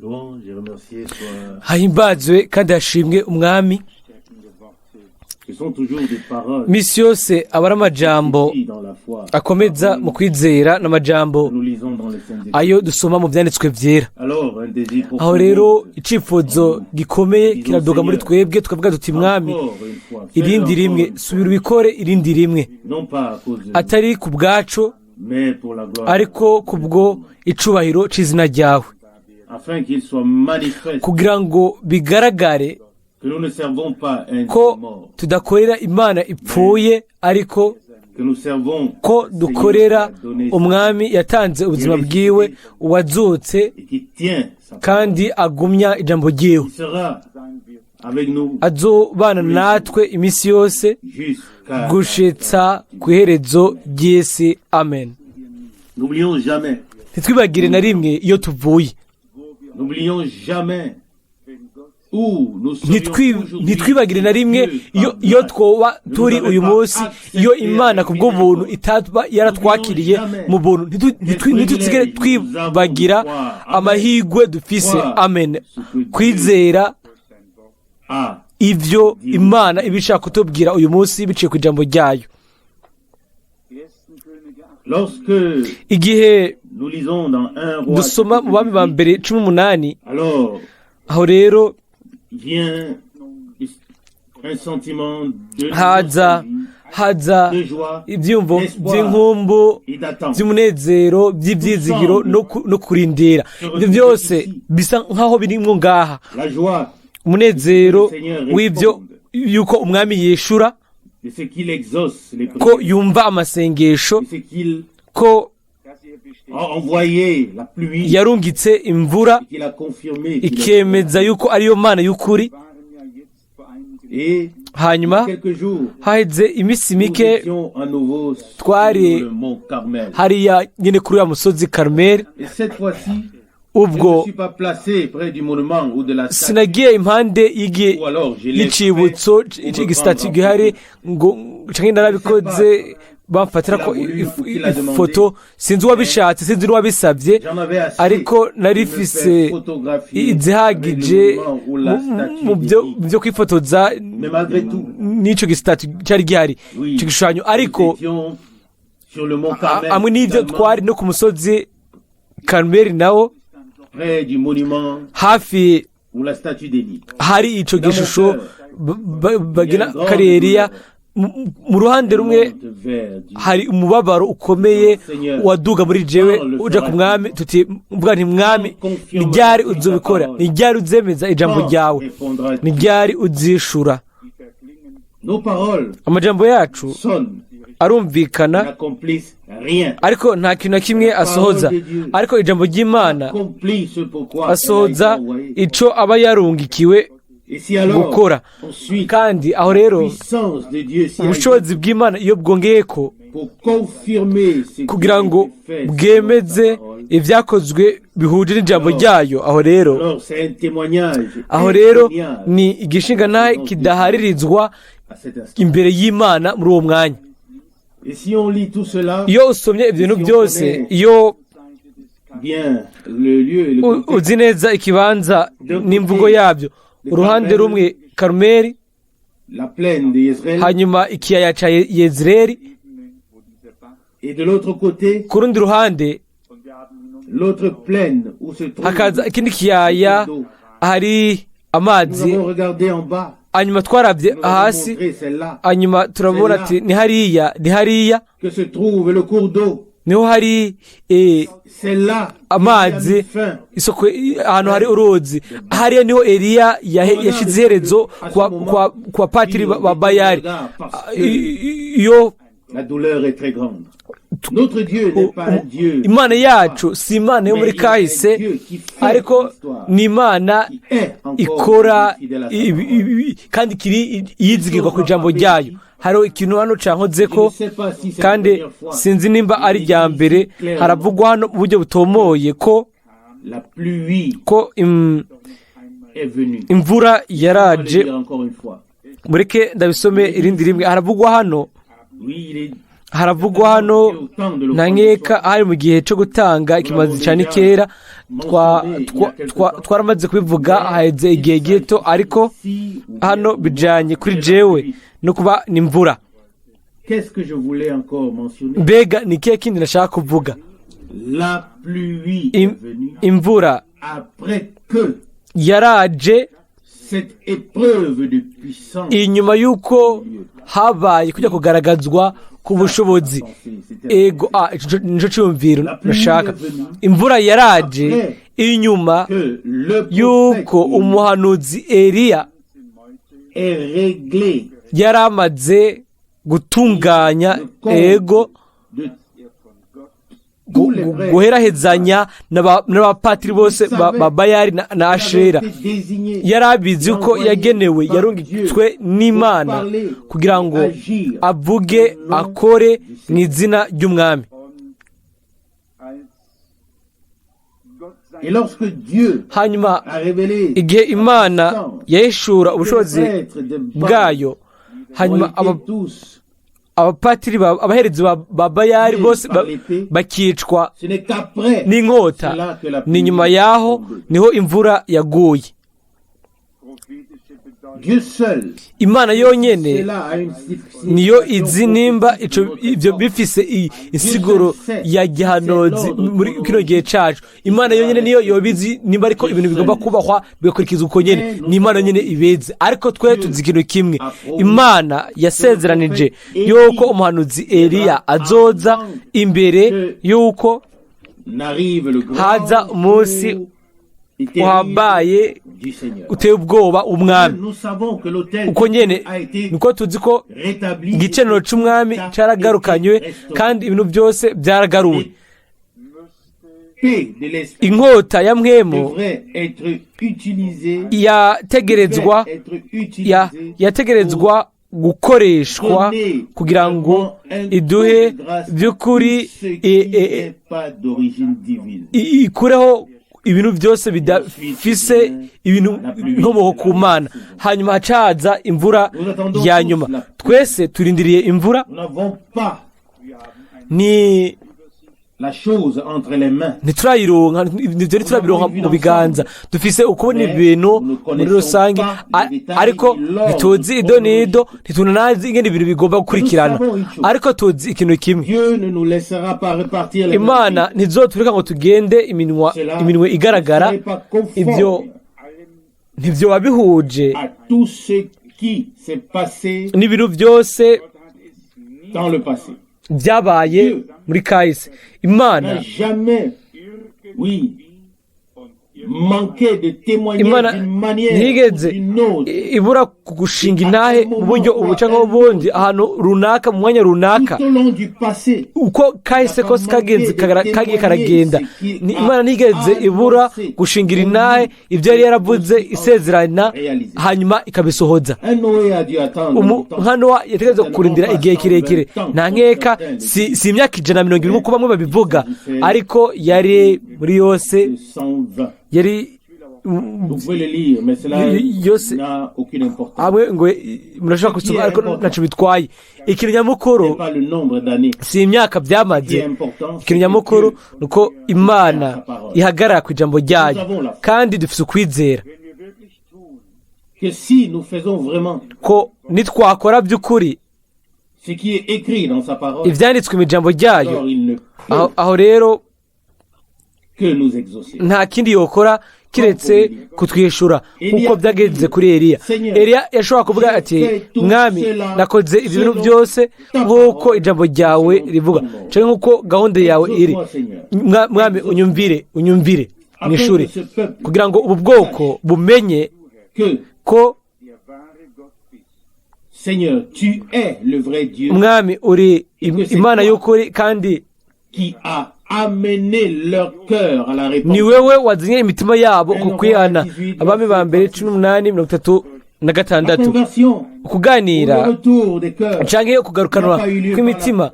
Louange et remercié soit. Hahimbazwe kandi hashimwe Umwami. Ce sont toujours des paroles Misi yose aba ari amajambo qui dans la foi. akomeza mu kwizera n'amajambo Nous lisons dans les Saintes Écritures. ayo dusoma mu Vyanditswe vyera. Alors, un désir profond. Aho rero icifuzo gikomeye kiraduga muri twebwe, tukavuga tuti: "Mwami, Encore une fois, irindi fais-le rimwe, encore une fois. subira ubikore irindi rimwe," Non pas à cause de nous, atari ku bwacu, mais pour la gloire. ariko kubwo icubahiro c'izina ryawe, Afin qu'il soit manifeste kugira ngo bigaragare que nous ne servons pas un ko Dieu mort, tudakorera Imana ipfuye, ariko que nous servons ko un Seigneur dukorera qui a donné Umwami yatanze ubuzima bwiwe, uwazutse et qui tient sa parole. kandi agumya ijambo ryiwe. Il sera avec nous Azobana natwe iminsi yose jusqu'à gushitsa ku iherezo ry'isi. Amen. N'oublions jamais, Ntitwibagire na rimwe iyo tuvuye. n'oublions jamais où nous serions aujourd'hui Ntitwibagire na rimwe Dieu iyo par iyo grâce. twoba turi uyu munsi iyo Imana ku bw'ubuntu itaba yaratwakiriye mu buntu. Ntituzigere twibagira amahirwe dufise, amen, kwizera Ah, ivyo Imana iba ishaka kutubwira uyu munsi biciye ku ijambo ryayo. Lorsque Igihe nous lisons dans 1 Roi, dusoma mu Bami ba mbere 18, alors aho rero vient un sentiment de haza de joie ibyiyumvo by'inkumbu, et d'attente. by'umunezero, by'ibyizigiro no kurindira. Ibyo byose bisa nk'aho birimwo ngaha. La joie Umunezero w'ibyo yuko Umwami yishura, de ce qu'il exauce les ko prières, yumva amasengesho, de ce qu'il ko a envoyé la pluie yarungitse imvura, et qu'il a confirmé qu'il est ikemeza yuko ariyo Mana y'ukuri. Et Hanyuma quelques jours, haheze iminsi nous mike, étions à nouveau sur twari le mont Carmel. hariya nyine kuri wa musozi Karumeli. Et cette fois-ci, je ne Ubwo me suis pas placé près du monument ou de la statue, sinagiye impande ou alors je l'ai y'icibutso fait pour me igisitati prendre en gihari ngo canke narabikoze bamfatira ko ifoto. Sinzi uwabishatse, sinzi n'uwabisabye, J'en avais assez ariko nari de me mfise faire photographier izihagije avec le monument ou la statue mu byo d'Élie. mu byo kwifotoza Mais malgré tout, n'ico gisitati cyari gihari, oui, ico gishushanyo, nous ariko étions sur le mont Carmel, hamwe n'ibyo également twari no ku musozi Karumeli nawo, près du monument hafi ou la statue d'Élie. hari ico gishusho bagira kari Eliya. Mu ruhande rumwe Monte vers Dieu. hari umubabaro ukomeye waduga muri jewe uja ku Mwami, tuti mvuga nti: "Mwami, ni ryari uzobikora? Ni ryari uzemeza ijambo Quand ryawe? répondras-tu? Ni ryari uzishura?" Nos paroles Amajambo yacu sonnent, arumvikana, n'accomplissent rien. ariko nta kintu na kimwe asohoza. Ariko ijambo ry'Imana Accomplit ce pourquoi elle a été asohoza envoyée. ico aba yarungikiwe Et si alors, gukora. ensuite, Kandi aho rero puissance de Dieu s'y ajoute ubushobozi bw'Imana iyo bwongeyeko pour confirmer ce qui kugira a ngo été fait selon bwemeze sa parole, ibyakozwe bihuje n'ijambo ryayo, aho rero alors c'est un témoignage aho rero indéniable ni igishingantahe kidaharirizwa à cet instant. imbere y'Imana muri uwo mwanya. Et si on lit tout cela, Iyo usomye ibyo bintu byose, iyo bien le lieu et le contexte, uzi neza ikibanza n'imvugo yabyo, uruhande rumwe Karumeli, la plaine d'Israël, hanyuma ikiyaya ca Yezereli, et de l'autre côté, ku rundi ruhande l'autre plaine où se trouve hakaza ikindi kiyaya d'eau. hari Nous amazi. avons regardé en bas, Hanyuma twarabye nous avons hasi, montré celle-là, hanyuma turabona ati ni hariya, ni hariya que se trouve le cours d'eau. niho hari C'est là amazi, qu'il y a mis fin isoko, ahantu hari uruzi. Hariya niho Eliya yashize iherezo kwa patiri ba Bayari. Iyo La douleur est très grande. Notre Dieu n'est pas un Dieu Imana yacu si Imana yo muri kahise, ariko ni Imana qui est encore ikora fidèle à sa parole. kandi ikiri yizigirwa ku ijambo ryayo. Hariho ikintu hano cankoze ko, Je ne sais pas si c'est la kandi première fois. sinzi nimba ari irya mbere haravugwa hano mu buryo butomoye ko La pluie ko est venue. imvura On va le yaraje. dire encore une fois. Mureke ndabisome irindi rimwe. Haravugwa hano Oui, il est Haravugwa hano nta nkeka hari mu gihe cyo gutanga ikimazi cyane kera, twaramaze kubivuga haheze igihe gito, ariko hano bijyanye kuri jewe no kuba n'imvura. Qu'est-ce que je voulais encore mentionner? Mbega ni ikihe kindi nashaka kuvuga? La pluie est venue Imvura après que yaraje cette épreuve de puissance inyuma y'uko habaye kujya kugaragazwa ku bushobozi. Ego, ico nico cyumviro nashaka. Imvura yaraje inyuma que le y'uko prophète umuhanuzi Eliya est réglé yari amaze gutunganya, le compte ego, de tous les prêtres guherahezanya n'abapatiri bose ba Bayali na Ashera. qui avaient été désignés Yari abizi ko yagenewe, yarungitswe n'Imana kugira ngo avuge, akore mu izina ry'umwami. Als Gott sein Et lorsque Dieu Hanyuma a révélé igihe Imana yahishura ubushobozi les prêtres de Baal bwayo, ont hanyuma été tous, abapatiri abaherezi ba Bayali bose bakicwa ce n'est qu'après n'inkota, cela que la ni nyuma pluie yaho est tombée. niho imvura yaguye. Prophetische Bedeutung. Dieu seul, Imana yonyene cela a une signification niyo izi nimba ico prophétique de notre ibyo époque. bifise insiguro ya gihanozi muri kino gihe cacu. Imana yonyene niyo yobizi nimba, ariko ibintu bigomba kubahwa bigakurikizwa uko nyene, ni Imana yonyene ibizi. Ariko twe tuzi ikintu kimwe: Imana yasezeranije yuko umuhanuzi Eliya azoza imbere yuko N'arrive le grand haza umunsi jour et terrible uhambaye du Seigneur. uteye ubwoba umwami. Nous savons que l'autel Uko nyene a été niko tuzi ko rétabli. igicaniro c'umwami caragarukanywe kandi ibintu byose byaragaruwe. L'épée de l'esprit Inkota ya mpwemu devrait être utilisée, yategerezwa devait être utilisée yategerezwa gukoreshwa donner kugira ngo vraiment un iduhe coup de grâce by'ukuri à tout ce qui n'est pas d'origine divine. Ikureho ibintu byose bidafise ibintu nkomoko ku Mana. Hanyuma hacaza imvura ya nyuma. Twese turindiriye imvura. Nous n'avons pas Ni la chose entre les mains. Ntiturayironka, ibyo ntiturabironka mu biganza. Dufise ukubona ibintu muri rusange, ariko ntituzi ido n'ido, ntitunazi ingene ibintu bigomba gukurikirana, ariko tuzi ikintu kimwe: Dieu ne nous laissera pas repartir les mains Imana vides. ntizotureka ngo tugende iminwa Cela iminwe igaragara. ne serait pas conforme Ibyo ntibyoba bihuje à tout ce qui s'est passé n'ibintu byose Gott hat es nie dans le passé. byabaye muri kahise. Imana N'a jamais, oui, und manqué de témoigner Imana d'une manière ou ntiyigeze d'une autre ibura gushinga intahe mu buryo ubu cyangwa ubundi, ahantu runaka, mu mwanya runaka, tout au long du passé. Uko kahise kose kagenze kagiye karagenda. Imana ntigeze ibura gushingira intahe ibyo yari yaravuze, isezerana, hanyuma ikabisohoza. Un Noé a dû attendre longtemps. Nka Nowa yategerezwa kurindira igihe kirekire. Nta nkeka si imyaka 120 nk'uko bamwe babivuga, ariko yari muri yose 120. yari Vous pouvez le lire, mais cela yose n'a aucune importance. Hamwe ngo murashobora gusoma, ariko ntacyo bitwaye. Ikintu nyamukuru Ce n'est pas le nombre d'années si imyaka qui byamaze. est important. C'est Ikintu nyamukuru que ni uko Imana ihagarara ku ijambo ryayo, kandi dufite ukwizera Wenn wir wirklich tun, que si nous faisons vraiment ko nitwakora by'ukuri ce qui est écrit dans sa parole, ibyanditswe mu ijambo ryayo, alors il ne peut aho rero que nous exaucer. Nta kindi yokora kiretse kutwishura nk'uko byagenze kuri Eliya. Eliya yashobora kuvuga ati: "Mwami, nakoze ibintu byose nk'uko ijambo ryawe rivuga, cyangwa nk'uko gahunda yawe iri. Exauce-moi, Seigneur. Mwami, unyumvire, unyumvire mwishure, Afin que ce peuple kugira ngo ubu bwoko bumenye que, ko der wahre Gott bist. Seigneur, tu es le vrai Dieu Mwami, uri Imana y'ukuri, kandi qui a amené leur cœur à la ni repentance. wewe wazinye imitima yabo ku kwihana." Abami ba mbere 18:36. La conversion Ukuganira Le retour des cœurs canke ukugarukanwa kw'imitima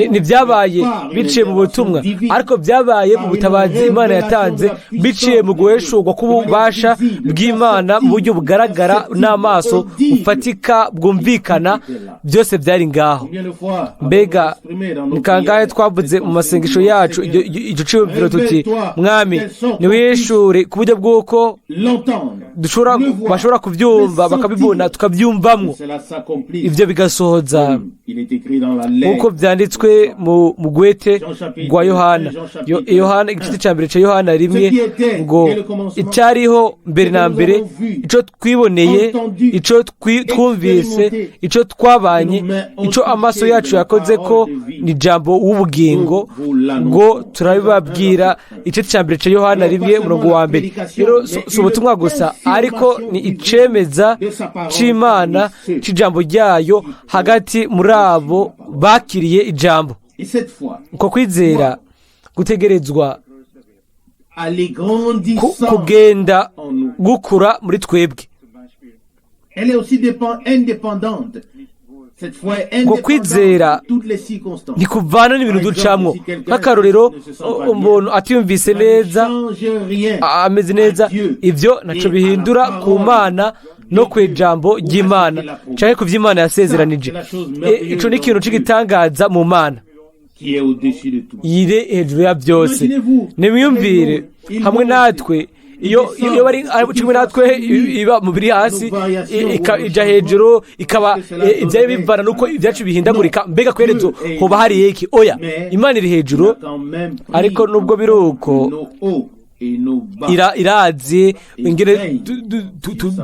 ntibyabaye biciye mu butumwa, ariko byabaye mu butabazi Imana yatanze biciye mu guheshurwa k'ububasha bw'Imana mu buryo bugaragara n'amaso, bufatika, bwumvikana. Byose byari ngaho. Combien de fois Mbega avons-nous exprimé dans nos ni kangahe prières twavuze cette mu masengesho pensée, yacu Seigneur, icyo cyiyumviro tuti: "Mwami, ntiwishure ku buryo bw'uko l'entendre, dushobora le voir, bashobora kubyumva, le bakabibona, sentir, tukabyumvamwo, que cela s'accomplisse ibyo bigasohoza comme il est écrit dans la lettre nk'uko byanditswe mu gwete rwa Yohana." Yohana, igice cya mbere cya Yohana 1, ngo: "Icyariho mbere na mbere, icyo twiboneye, icyo twumvise, icyo twabanye, icyo amaso yacu yakoze ko, ni ijambo w'ubugingo, ngo turabibabwira." Igice cya mbere cya Yohana 1, umurongo wa mbere. Rero si ubutumwa gusa, ariko ni icemeza c'Imana c'ijambo ryayo hagati muri abo bakiriye ijambo. Et cette foi, Uko kwizera gutegerezwa aller grandissant kugenda en nous. gukura muri twebwe. Elle est aussi indépendante. Cette foi est Ngo indépendante kwizera de toutes les circonstances. ntikuvana n'ibintu ducamwo. Nk'akarorero, umuntu atiyumvise Ça ne neza, change rien ameze neza, ibyo ntaco bihindura ku Mana no ku ijambo ry'Imana canke ku vy'Imana yasezeranije. Ico ni ikintu c'igitangaza mu Mana qui est au-dessus de tout. yire hejuru ya byose. Nimwiyumvire hamwe natwe, iyo bari ari kimwe natwe, iba mu biri hasi ija hejuru, ikaba ibyari bivana nuko ibyacu bihindagurika. Mbega kwerezo hoba hari iki? Oya, Imana iri hejuru. Il a quand même pris Ariko nubwo biri uko, nos hauts et nos bas. Irazi ingene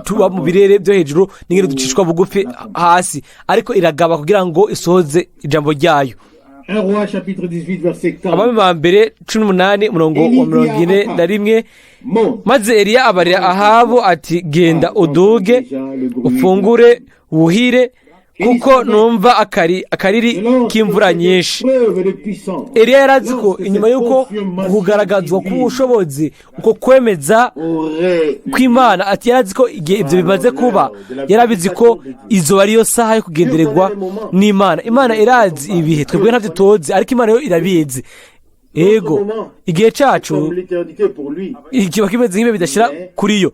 tuba mu birere byo hejuru n'ingene ducishwa bugufi hasi, ariko iragaba kugira ngo isohoze ijambo ryayo. 1 Roi chapitre 18 verset 40. Abami ba mbere 18, umurongo wa 41. Monte. Maze Eliya abarira Ahabu ati: "Genda uduge, ufungure, wuhire, kuko numva akariri k'imvura nyinshi." Preuve de puissance Eliya yari azi ko inyuma y'uko kugaragazwa k'ubushobozi, uko kwemeza aurait kw'Imana, ati yari azi ko igihe ibyo bimaze kuba, yari abizi ko izo ariyo saha yo kugendererwa n'Imana. Imana irazi ibihe, twebwe ntabyo tuzi, ariko Imana yo irabizi. Ego, igihe cyacu comme l'éternité pour lui. kiba kimeze nk'ibihe bidashyira kuri yo.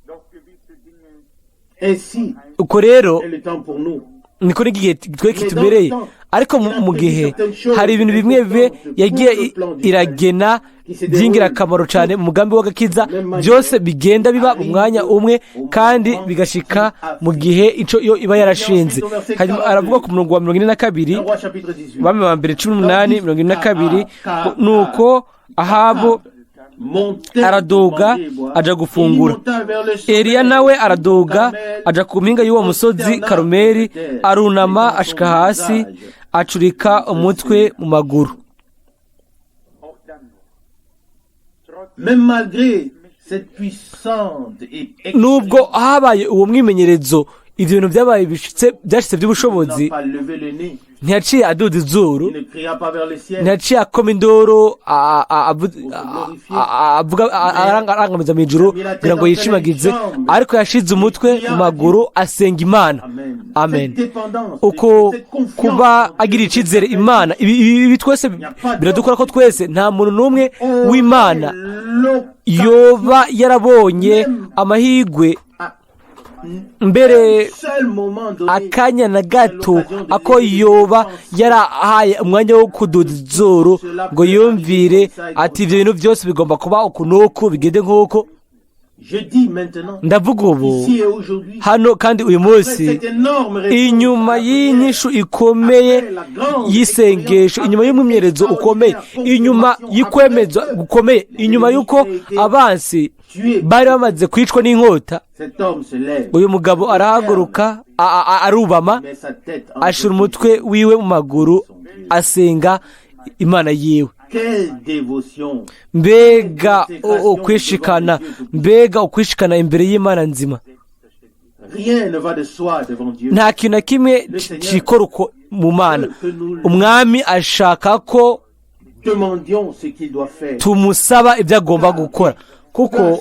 Doch gewisse Dinge Ainsi Uko rero est le temps pour nous. niko n'igihe twe kitubereye. Ariko mu gihe hari ibintu bimwe bimwe yagiye iragena by'ingirakamaro cyane mu mugambi w'agakiza, byose bigenda biba mu mwanya umwe kandi bigashika mu gihe ico yo iba yarashinze. Hanyuma aravuga ku murongo wa 42. 1 Roi chapitre 18. Bami ba mbere 18, 42: Nuko Ahabu Montait araduga pour manger et boire. aja gufungura. Il monta vers le sommet Eliya nawe araduga du Carmel, aja ku mpinga y'uwo musozi Karumeli, arunama ashika hasi, acurika umutwe mu maguru. Auch dann noch. Trotz Même malgré cette puissante et Nubwo habaye uwo mwimenyerezo, ibyo bintu byabaye bishitse, byashitse by'ubushobozi, n'a pas levé le nez, ntiyaciye aduda izuru, il ne cria pas vers le ciel. ntiyaciye akoma induru, avuga arangamiza mu ijuru kugira ngo yishimagize, ariko yashize umutwe mu maguru asenga Imana. Amen. Amen. Cette dépendance, Uko cette confiance kuba agira icyizere Imana, ibi twese biradukora ko twese, nta muntu n'umwe w'Imana yoba yarabonye amahirwe mbere seul moment donné akanya na gato ako yoba yarahaye umwanya wo kududa izuru ngo yumvire ati: "Ibyo bintu byose bigomba kuba uku n'uku, bigende nk'uko." Je dis maintenant, Ndavuga ubu, ici et aujourd'hui, hano kandi uyu munsi, cette énorme réponse inyuma y'inyishu ikomeye y'isengesho, inyuma y'umwimenyerezo ukomeye, inyuma y'ukwemezwa gukomeye, inyuma y'uko abansi bari bamaze kwicwa n'inkota, cet homme se lève, uyu mugabo arahaguruka, arubama, met sa tête entre ashira umutwe wiwe mu maguru, asenga Imana yiwe. Quelle dévotion! Mbega ukwishikana, mbega ukwishikana imbere y'Imana nzima! Rien ne va de soi devant Dieu. Nta kintu na kimwe cikora uko mu Mana. Umwami ashaka ko Demandions ce qu'il doit faire. tumusaba ibyo agomba gukora, kuko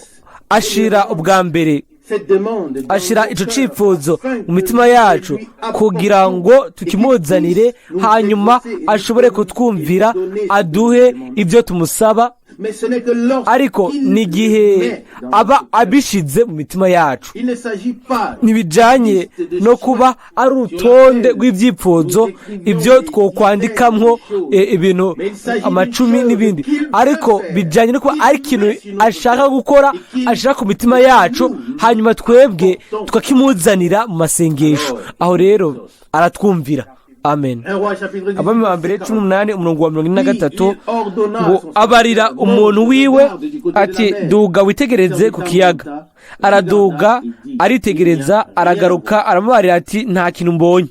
ashira ubwa mbere cette demande dans Ashira nos ico cœurs cifuzo afin mu que mitima nous yacu lui kugira apportions ngo et qu'il tukimuzanire, puisse nous hanyuma exaucer et nous ashobore donner- kutwumvira et nous donner ce que aduhe nous demandons. ibyo tumusaba. Mais ce n'est que lorsqu'il Ariko ni le igihe met dans aba notre cœur. abishize mu mitima yacu. Il ne s'agit pas Ntibijyanye no kuba ari urutonde rw'ibyipfuzo ibyo twokwandikamwo ibintu amacumi n'ibindi, ariko bijyanye no kuba ari ikintu ashaka gukora, ashaka ku mitima yacu, hanyuma twebwe tukakimuzanira mu masengesho. Aho rero aratwumvira. Amen. 1 Roi chapitre 18, Abami ba mbere 18, umurongo wa 43, ordonna ngo à son abarira serviteur, umuntu monte, wiwe regarde du côté de la ati mer. duga witegereze ku kiyaga. Araduga aritegereza, aragaruka aramubarira ati nta kintu mbonye.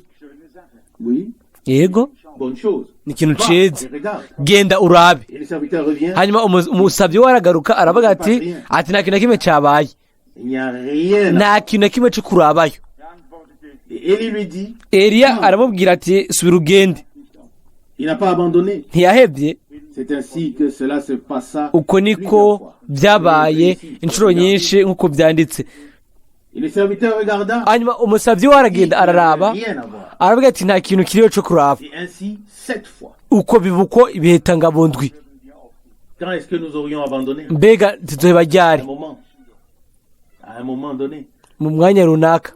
Oui, Yego, bonne chose. ni ikintu Va ciza, et regarde. genda urabe. Et le serviteur revient. Hanyuma umusavyi we aragaruka aravuga ati nta kintu na kimwe cabaye. Il n'y a rien. Nta kintu na kimwe co kurabayo. Et Élie lui dit, Eliya aramubwira ati subira ugende. il n'a pas abandonné. Ntiyahevye. C'est ainsi que cela se passa Uko niko plusieurs fois. byabaye inshuro nyinshi nk'uko byanditse. Et le serviteur regarda. Hanyuma umusavyi we aragenda Il n'y avait araraba, rien à voir. aravuga ati nta kintu kiriho co kuraba. Et ainsi, sept fois. Uko biba uko ibiheta ndwi. Quand est-ce que nous aurions abandonné? Mbega tuzoheba À ryari? un moment. À un moment donné. Mu mwanya runaka.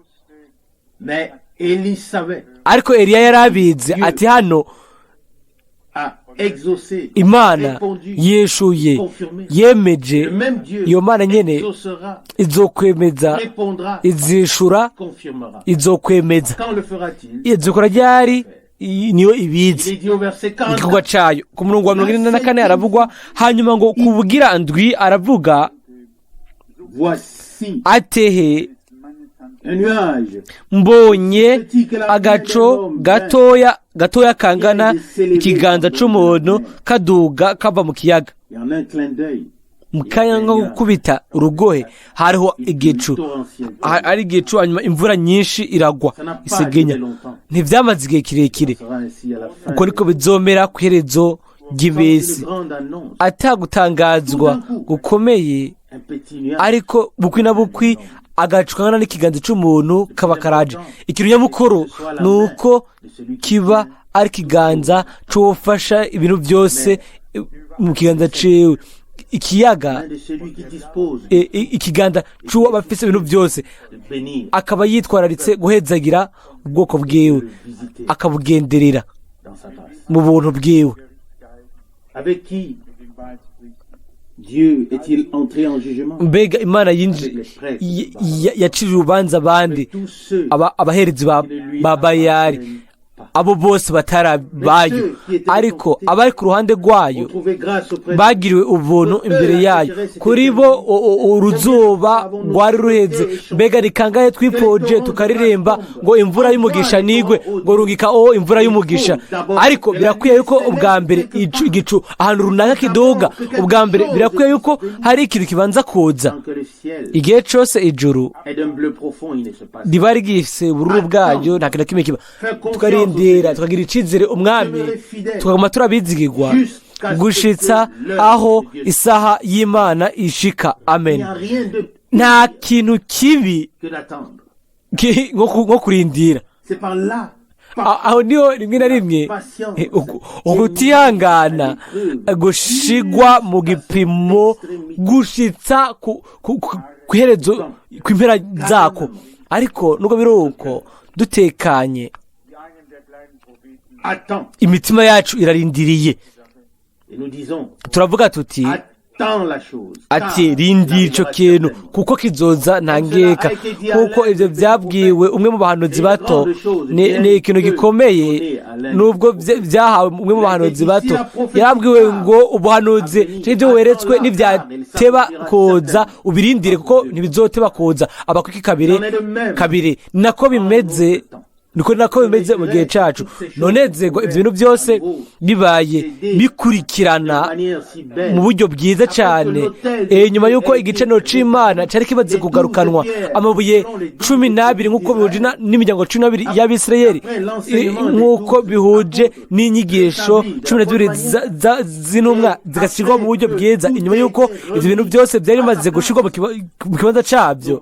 Mais Élie savait, Ariko Eliya yari abizi ati hano a exaucé, Imana répondu, yeshuye, confirmé. yemeje. Le même Dieu Iyo Mana nyene exaucera, izokwemeza, répondra, izishura, confirmera. izokwemeza. Quand le fera-t-il? Izokora ryari? Niyo Il ibizi. est dit au verset 40. Igikorwa cayo ku murongo wa 44 haravugwa hanyuma ngo kubugira ndwi aravuga Voici atehe un nuage mbonye agaco gatoya gatoya kangana ikiganza c'umuntu kaduga kava mu kiyaga. Et en un clin d'œil, Mu kanya nko gukubita urugohe hariho une igicu torrentielle. Ari igicu, hanyuma imvura nyinshi iragwa Ça n'a pas isegenya. duré longtemps. Ntivyamaze igihe kirekire. Ça sera ainsi à la fin. Uko niko bizomera ku iherezo Sans ry'iminsi, une grande annonce, atagutangazwa gukomeye, un petit nuage. ariko bukwi na bukwi agacu kangana n'ikiganza c'umuntu kaba karaje. Ikintu nyamukuru ni uko kiba ari ikiganza c'uwufasha ibintu byose mu kiganza ciwe ikiyaga, Main de celui qui dispose ikiganza c'uwo aba afise ibintu byose, de bénir, akaba yitwararitse guhezagira ubwoko bwiwe, de visiter akabugenderera dans sa grâce. mu buntu bwiwe. Avec qui Dieu est-il entré en jugement? Mbega Imana Avec les prêtres de Baal. yaciriye urubanza abandi? Avec tous ceux Abaherezi ba qui ne lui ba Bayari, appartiennent pas. Abo bose batarabayo, ariko abari ku ruhande rwayo Ont trouvé grâce auprès de bagiriwe ubuntu imbere yayo. Kuri bo uruzuba rwari ruheze. Mbega ni kangahe twipoje tukaririmba ngo imvura y'umugisha nigwe, ngo rungika o imvura y'umugisha? Ariko birakwiye yuko ubwa mbere igicu ahantu runaka kiduga. Ubwa mbere birakwiye yuko hari ikintu kibanza kuza. Tant que le ciel Igihe cose ijuru est d'un bleu profond, il ne se passe. riba rigifise ubururu bwaryo, nta kintu na kimwe kiba. Tukarindira, tukagira icizere Umwami, tukaguma turabizigirwa gushitsa aho isaha y'Imana ishika. Il Amen. n'y a rien de Nta pire kintu kibi que d'attendre. nko kurindira. C'est par là, par Aho niho rimwe na rimwe ukutihangana gushigwa mu gipimo gushitsa ku iherezo, ku impera zako. Ariko nubwo biri uko, dutekanye, Wie einen der kleinen Propheten attends. imitima yacu irarindiriye. Et nous disons, Turavuga tuti attends la chose. ati car rindira ico l'arrivera kintu, certainement. kuko kizoza nta nkeka. Kuko ivyo vyabwiwe umwe mu bahanuzi bato, ni ikintu gikomeye. Nubwo vyahawe umwe mu bahanuzi bato, yarabwiwe ngo ubuhanuzi canke ivyo weretswe nivyateba kuza ubirindire, kuko ntibizoteba kuza. Abakwiki kabiri kabiri nako bimeze. Niko nako bimeze mu gihe cyacu. Nonezerwa ibyo bintu byose bibaye bikurikirana mu buryo bwiza cyane. Nyuma y'uko igicaniro cy'Imana cyari kimaze kugarukanwa, amabuye 12 nk'uko bihuje n'imiryango 12 y'Abisirayeli, nk'uko bihuje n'inyigisho 12 z'intumwa zigashyirwa mu buryo bwiza, inyuma y'uko ibyo bintu byose byari bimaze gushyirwa mu kibanza cyabyo,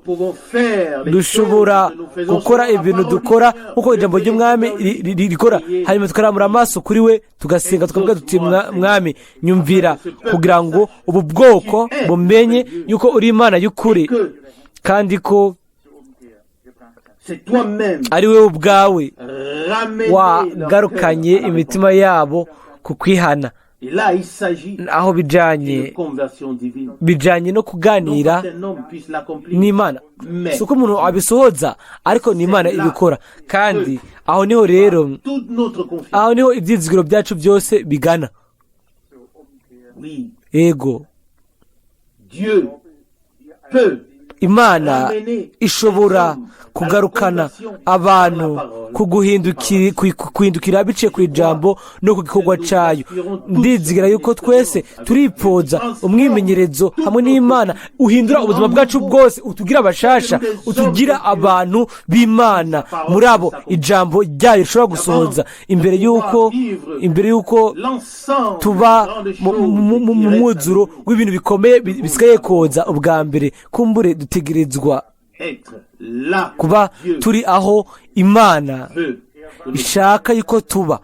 dushobora gukora ibintu dukora nk'uko ijambo ry'Umwami rikora, hanyuma tukaramura amaso kuri we, tugasenga, tukavuga tuti: "Mwami, nyumvira kugira ngo ubu bwoko bumenye yuko uri Imana y'ukuri, kandi ko ari wowe ubwawe wagarukanye imitima yabo ku kwihana." Aho bijyanye no kuganira n'Imana, si uko umuntu abisohoza, ariko ni Imana ibikora. Kandi aho niho rero, aho niho ibyizigiro byacu byose bigana. Yego, Imana ishobora kugarukana abantu ku guhindukira biciye ku ijambo no ku gikorwa cyayo. Ndizigira yuko twese turipfuza umwimenyerezo hamwe n'Imana uhindura ubuzima bwacu bwose, utugira abashasha, utugira abantu b'Imana, muri abo ijambo ryayo rishobora gusohoza, imbere y'uko tuba mu mwuzuro w'ibintu bikomeye bisigaye koza. Ubwa mbere kumbure dutegerezwa kuba turi aho Imana ishaka yuko tuba.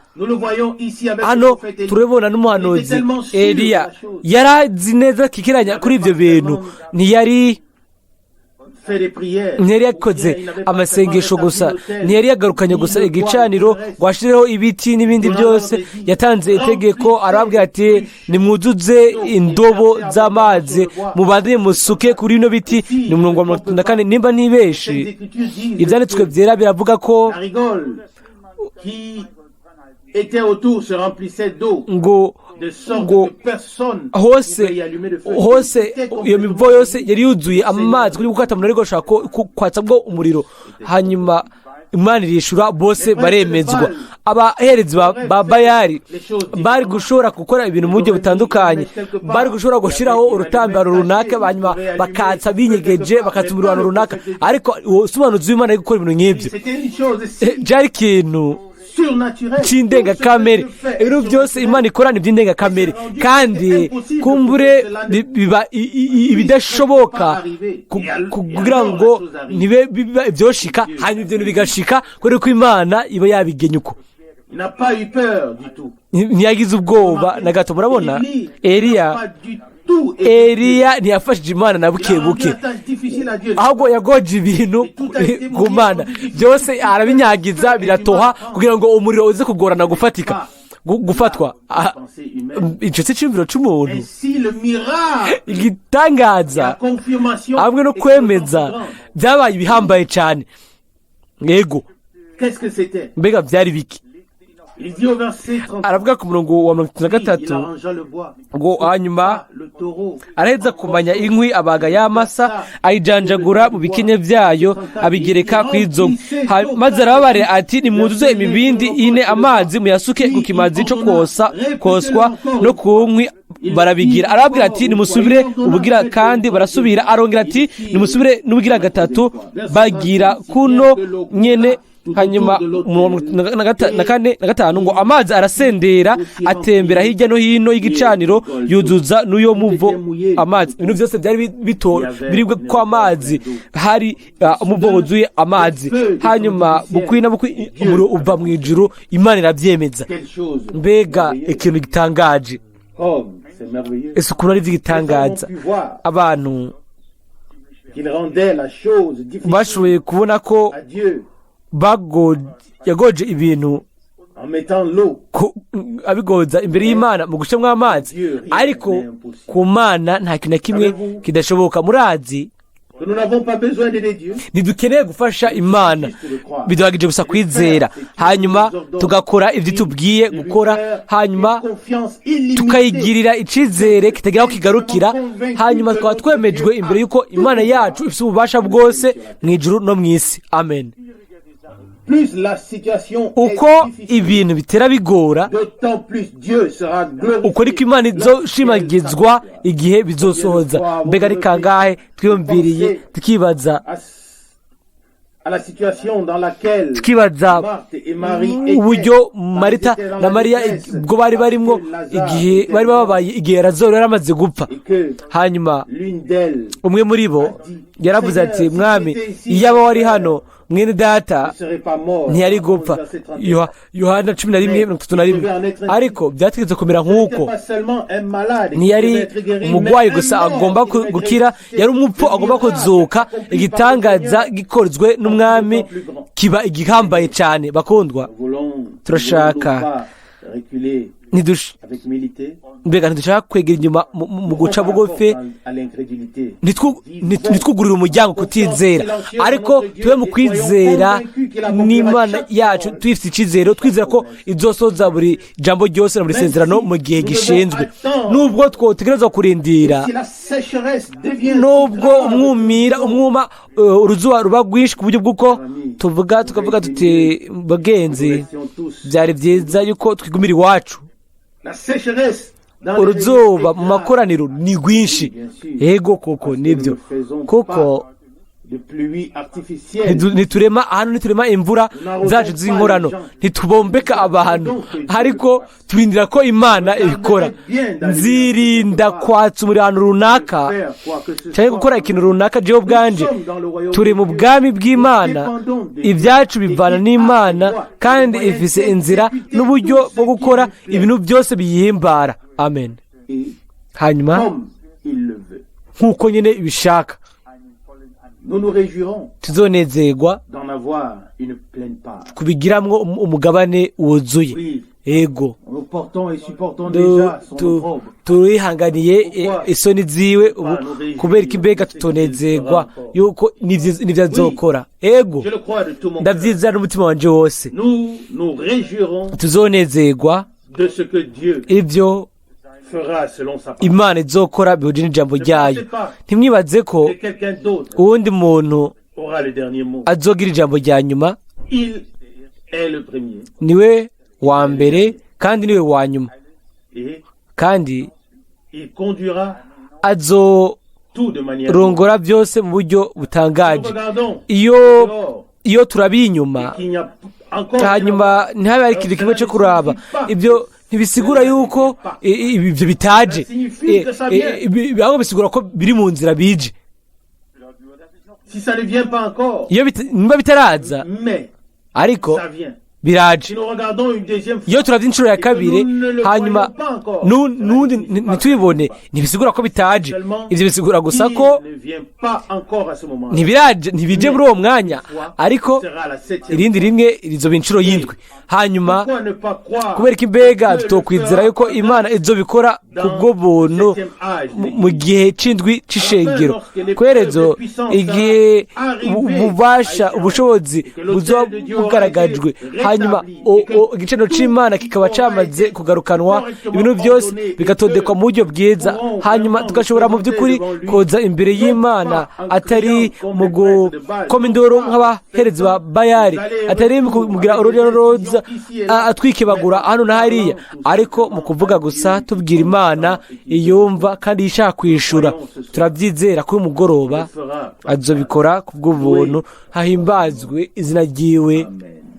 Hano turabona n'umuhanuzi Eliya yarazi neza kikiranya kuri ibyo bintu. Ntiyari yakoze amasengesho gusa, ntiyari yagarukanye gusa igicaniro ngo ashyireho ibiti n'ibindi byose. Yatanze itegeko, arababwira ati: "Nimwuzuze indobo z'amazi, mubandanye musuke kuri bino biti." Ni umurongo wa 34 nimba ntibeshe. Ibyanditswe byera biravuga ko qui était autour se remplissait d'eau, ngo de sorte ngo que personne hose pouvait y allumer de feu. hose iyo mivo yose yari yuzuye amazi kuri gukata umuntu ariko ashaka kwatsa bwo umuriro. Hanyuma Imana irishura, bose baremezwa. Abaherezi ba Bayari bari gushobora gukora ibintu mu buryo butandukanye, bari gushobora gushyiraho urutambaro runaka, hanyuma bakatsa binyegeje, bakatsa umuriro ahantu runaka, ariko uwo si umuhanuzi w'Imana ari gukora ibintu nk'ibyo. C'était une chose si Byari ikintu surnaturelle. cy'indengakamere. Ibintu byose Imana ikora ni iby'indengakamere, kandi kumbure biba ibidashoboka kugira ngo ntibe biba ibyoshika, hanyuma ibyo bintu bigashika kubera ko Imana iba yabigenye uko. Il n'a pas eu peur du tout. Ntiyagize ubwoba na gato. Murabona Élie Eliya n'a pas du tout été Eliya ntiyafashije Imana na buke Il a rendu buke, la tâche difficile à Dieu. ahubwo yagoje ibintu ku Mana byose, arabinyagiza biratoha kugira ngo umuriro uze kugorana gufatika, gufatwa. Ah, Pensée humaine. icyo si icyumviro cy'umuntu. Ainsi, le miracle, Igitangaza la confirmation hamwe no était kwemeza d'autant plus grande. byabaye ibihambaye cyane. Yego. Qu'est-ce que c'était? Mbega byari biki? Il dit au verset 30, Aravuga ku murongo wa 33 il arrangea le bois, ngo hanyuma le taureau, araheza kumanya inkwi, abaga y'amasa, ayijanjagura mu bikenye byayo, abigereka ku izo nkwi. Maze arababarira ati: "Nimwuzuze imibindi ine amazi, muyasuke ku kimazi cyo kosa koswa no ku nkwi." Barabigira. Arababwira ati: "Nimusubire ubugira kandi." Barasubira. Arongera ati: "Nimusubire n'ubugira gatatu." Bagira kuno nyene. Hanyuma umurongo na kane na gatanu ngo: amazi arasendera, atembera hirya no hino y'igicaniro, yuzuza n'uyo muvo amazi. Ibintu byose byari bito biribwe ko amazi, hari umuvo wuzuye amazi. Hanyuma bukwi na bukwi umuriro uva mu ijuru, Imana irabyemeza. Quelle chose Mbega merveilleuse. ikintu gitangaje! Comme c'est merveilleux. Ese ukuntu ari iby'igitangaza! Les hommes ont pu voir Abantu qu'il rendait la chose difficile bashoboye kubona ko à Dieu yagoje ibintu en mettant l'eau. abigoza imbere y'Imana mu gucamwo amazi, ariko ku Mana nta kintu na kimwe kidashoboka. Murazi Que nous n'avons pas besoin d'aider Dieu. ntidukeneye gufasha Imana, biduhagije gusa kwizera, hanyuma tugakora ibyo tubwiye gukora, hanyuma Confiance illimitée. tukayigirira icyizere kitagira aho kigarukira, hanyuma tukaba twemejwe imbere y'uko Imana yacu ifite ububasha bwose mu ijuru no mu isi. Amen. Plus la situation Uko est difficile, ibintu bitera bigora, d'autant plus Dieu sera glorifié uko niko Imana izoshimagizwa lorsqu'elle igihe bizosohoza. Mbega ari kangahe twiyumviriye tukibaza, à la situation dans laquelle tukibaza Marthe et Marie étaient uburyo quand Marita ils étaient dans na la Mariya détresse, ubwo bari barimwo parce que Lazare igihe était bari mort bababaye, igihe Lazaro yari amaze gupfa. et que Hanyuma l'une d'elles umwe muri bo yaravuze ati: "Mwami, iyaba wari hano, mwene data ne serait pas mort. ntiyari gupfa." Verset 31. Yohana 11:31. Ariko byategetse kumera nk'uko. N'était pas seulement un malade qui Ntiyari devait être guéri, umurwayi mais gusa un mort agomba qui devait être gukira, ressuscité. yari umupfu Le agomba miracle kuzuka. accompli par le Igitangaza Seigneur gikozwe n'Umwami kiba igihambaye cyane, bakundwa. Nous voulons, Turashaka. nous voulons pas reculer avec humilité. Mbega ntidushaka kwegera inyuma mu guca bugufi? À l'incrédulité. Ntitwugurire umuryango kutizera, ariko tube mu kwizera n'Imana yacu, twifite icyizere, twizera ko izosoza buri jambo ryose na buri sezerano mu gihe gishinzwe, nubwo twotegerezwa kurindira, Si la sécheresse devient nubwo grave, umwumira umwuma uruzuba ruba rwinshi ku buryo bw'uko tuvuga, tukavuga tuti: "Bagenzi, nous restions tous. byari byiza yuko twigumira iwacu." La sécheresse dans les Uruzuba réunions mu makoraniro ni rwinshi. Yego koko nibyo, kuko de pluie artificielle. Ntiturema hano, ntiturema imvura zacu z'inkorano, ntitubombeka abantu, ariko turindira ko Imana ibikora. Nzirinda kwatsa umuriro ahantu runaka Faire quoi que ce cyangwa soit. gukora ikintu runaka jewe ubwanje. Turi mu bwami bw'Imana, ibyacu bivana n'Imana, kandi ifise inzira n'uburyo bwo gukora ibintu byose biyihimbara. Amen. Et Hanyuma comme il le veut. nk'uko nyine ibishaka. Nous nous réjouirons Tuzonezerwa d'en avoir une pleine part. kubigiramwo umugabane wuzuye. Oui, Ego. nous portons et supportons déjà son opprobre. Turihanganiye isoni ziwe ubu, kubera ko imbega tutonezerwa yuko n'ivyo azokora? Ego. Je le crois de tout mon cœur. Ndavyizera n'umutima wanje wose. Nous nous réjouirons Tuzonezerwa de ce que Dieu ivyo fera selon sa parole. Imana izokora bihuje n'ijambo ryayo. Ntimwibaze ko Que quelqu'un d'autre uwundi muntu aura le dernier mot. azogira ijambo rya nyuma. Il est le premier Niwe wa mbere kandi niwe wa nyuma, et kandi il conduira azorongora tout de manière. byose mu buryo Nous butangaje. regardons Iyo dehors iyo turabiye inyuma, qu'il n'y a encore hanyuma ntihabe hari ikintu kimwe cyo kuraba, ibyo ntibisigura yuko ibyo bitaje. Ahubwo bisigura ko biri mu nzira bije. Si ça ne vient pas encore, Iyo niba bitaraza, mais ariko ça vient. biraje. Si nous regardons une deuxième fois, Iyo turabye inshuro ya kabiri, hanyuma n'undi ntitubibone, ntibisigura ko bitaje. Ibyo bisigura gusa ko il ne vient pas encore à ce moment. ntibiraje, ntibije muri uwo mwanya, ariko Sera la septième. irindi rimwe rizoba inshuro y'indwi. Hanyuma Pourquoi ne pas croire kubera ko imbega tutokwizera yuko Imana izobikora kubwo buntu mu gihe c'indwi c'ishengero kwerezo, igihe ububasha, ubushobozi buzoba bugaragajwe, hanyuma igicaniro c'Imana kikaba camaze kugarukanwa, ibintu byose bigatondekwa mu buryo bwiza, hanyuma tugashobora mu by'ukuri koza imbere y'Imana, atari mu gukoma induru nk'abaherezi ba Bayari, atari mu kugira urujya n'uruza atwikebagura hano na hariya, ariko mu kuvuga gusa tubwira Imana iyumva kandi ishaka kwishura. Turabyizera ko uyu mugoroba fera azobikora ku bw'ubuntu. Hahimbazwe izina ryiwe.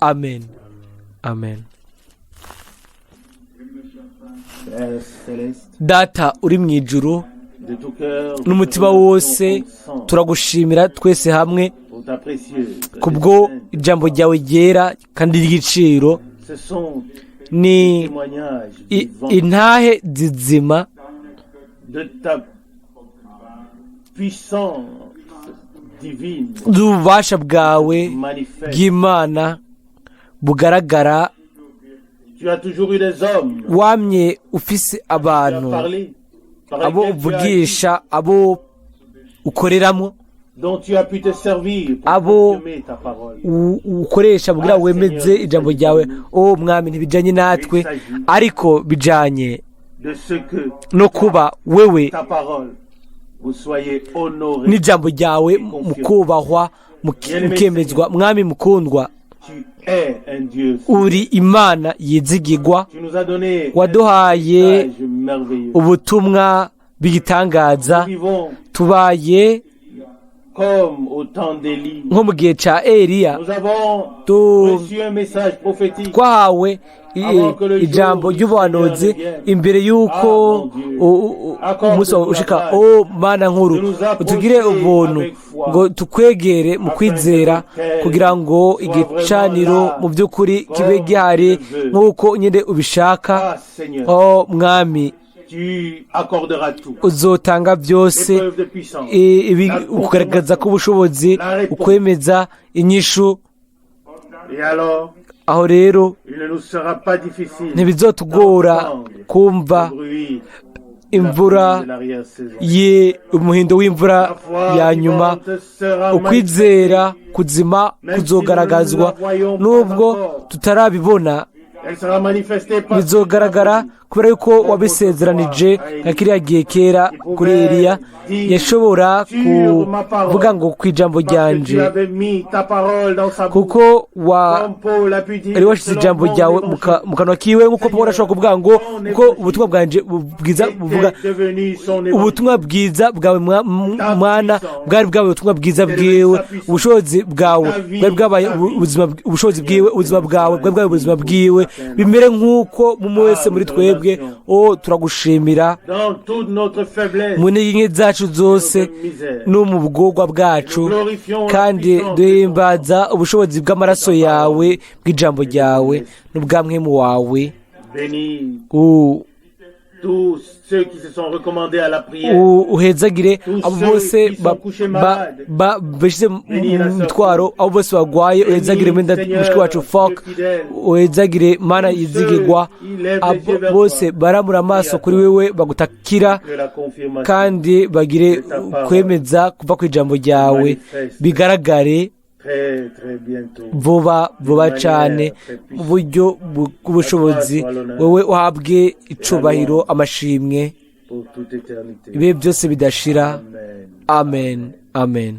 Amen, amen. Père céleste, Data uri mu ijuru, de tout cœur, nous n'umutima te wose remercions ensemble turagushimira twese hamwe pour ta précieuse kubwo et sainte ijambo ryawe ryera kandi ry'igiciro. Ce sont Ni témoignages vivants intahe zizima de ta puissance divine z'ububasha bwawe manifeste. bw'Imana bugaragara. Tu as toujours eu des hommes Wamye ufise tu as abantu parlé, par abo lesquels tu as agi, uvugisha, abo ukoreramo, dont tu as pu te servir pour abo confirmer ta parole. ukoresha kugira wemeze ijambo ryawe. O Mwami, ntibijanye natwe, ariko bijanye De ce que no kuba wewe ta parole, vous soyez honorés. n'ijambo ryawe mu kubahwa, mukemezwa. Mwami mukundwa, Tu es un Dieu. Uri Imana yizigigwa. Tu nous as donné Waduhaye un message merveilleux. ubutumwa bw'igitangaza. Nous vivons Tubaye comme au temps d'Élie. nko mu gihe cya Eliya. Nous avons reçu un message prophétique Twahawe ijambo ry'ubuhanuzi imbere y'uko umunsi wawe ushika. O Mana nkuru, utugire ubuntu ngo tukwegere mu kwizera, kugira ngo igicaniro mu by'ukuri kibe gihari nk'uko nyine ubishaka. Ah Seigneur, O Mwami, tu accorderas tout. uzotanga byose: Les preuves de puissance. Ukugaragaza k'ubushobozi, ukwemeza, inyishu. Et alors, Aho rero il ne nous sera pas difficile ntibizotugora kumva le bruit imvura de l'arrière-saison. ye umuhindo w'imvura La foi ya nyuma. vivante sera Ukwizera kuzima kuzogaragazwa nubwo tutarabibona. Elle sera manifestée par Bizogaragara kubera yuko wabisezeranije nka kiriya gihe kera kuri Eliya, yashobora kuvuga ngo ku ijambo parce que ryanje, tu avais mis ta parole dans sa bouche. kuko wa Comme Paul a pu dire, yari washize selon ijambo mon ryawe mu évangile, mu kanwa kiwe, nk'uko Paul ashobora kuvuga ngo kuko ubutumwa bwanje bwiza buvuga était devenu son évangile. ubutumwa bwiza bwawe, mwana, bwari bwabaye ubutumwa bwiza bwiwe. Ubushobozi bwawe bwari bwabaye ubuzima, ubushobozi bwiwe. Ubuzima bwawe bwari bwabaye ubuzima bwiwe. Bimere nk'uko mumwe wese muri twebwe. O, turagushimira. Dans toute notre faiblesse, Mu ntege nke zacu zose notre misère, no mu bwogwa bwacu, kandi duhimbaza ubushobozi bw'amaraso yawe, bw'ijambo ryawe n'ubwa mwemu wawe. Bénis tous ceux qui se sont recommandés à la prière. Uhezagire abo bose bashyize mu mitwaro, abo bose barwaye. Uhezagire mwenda mushiki wacu Fok. Uhezagire, Mana yizigirwa, abo bose baramura amaso kuri wewe, bagutakira, Que la confirmation kandi bagire kwemeza kuva ku ijambo ryawe bigaragare très très bientôt. vuba vuba cyane, mu buryo bw'ubushobozi. Wowe uhabwe icubahiro, amashimwe Pour toute éternité. ibihe byose bidashira. Amen. Amen, amen.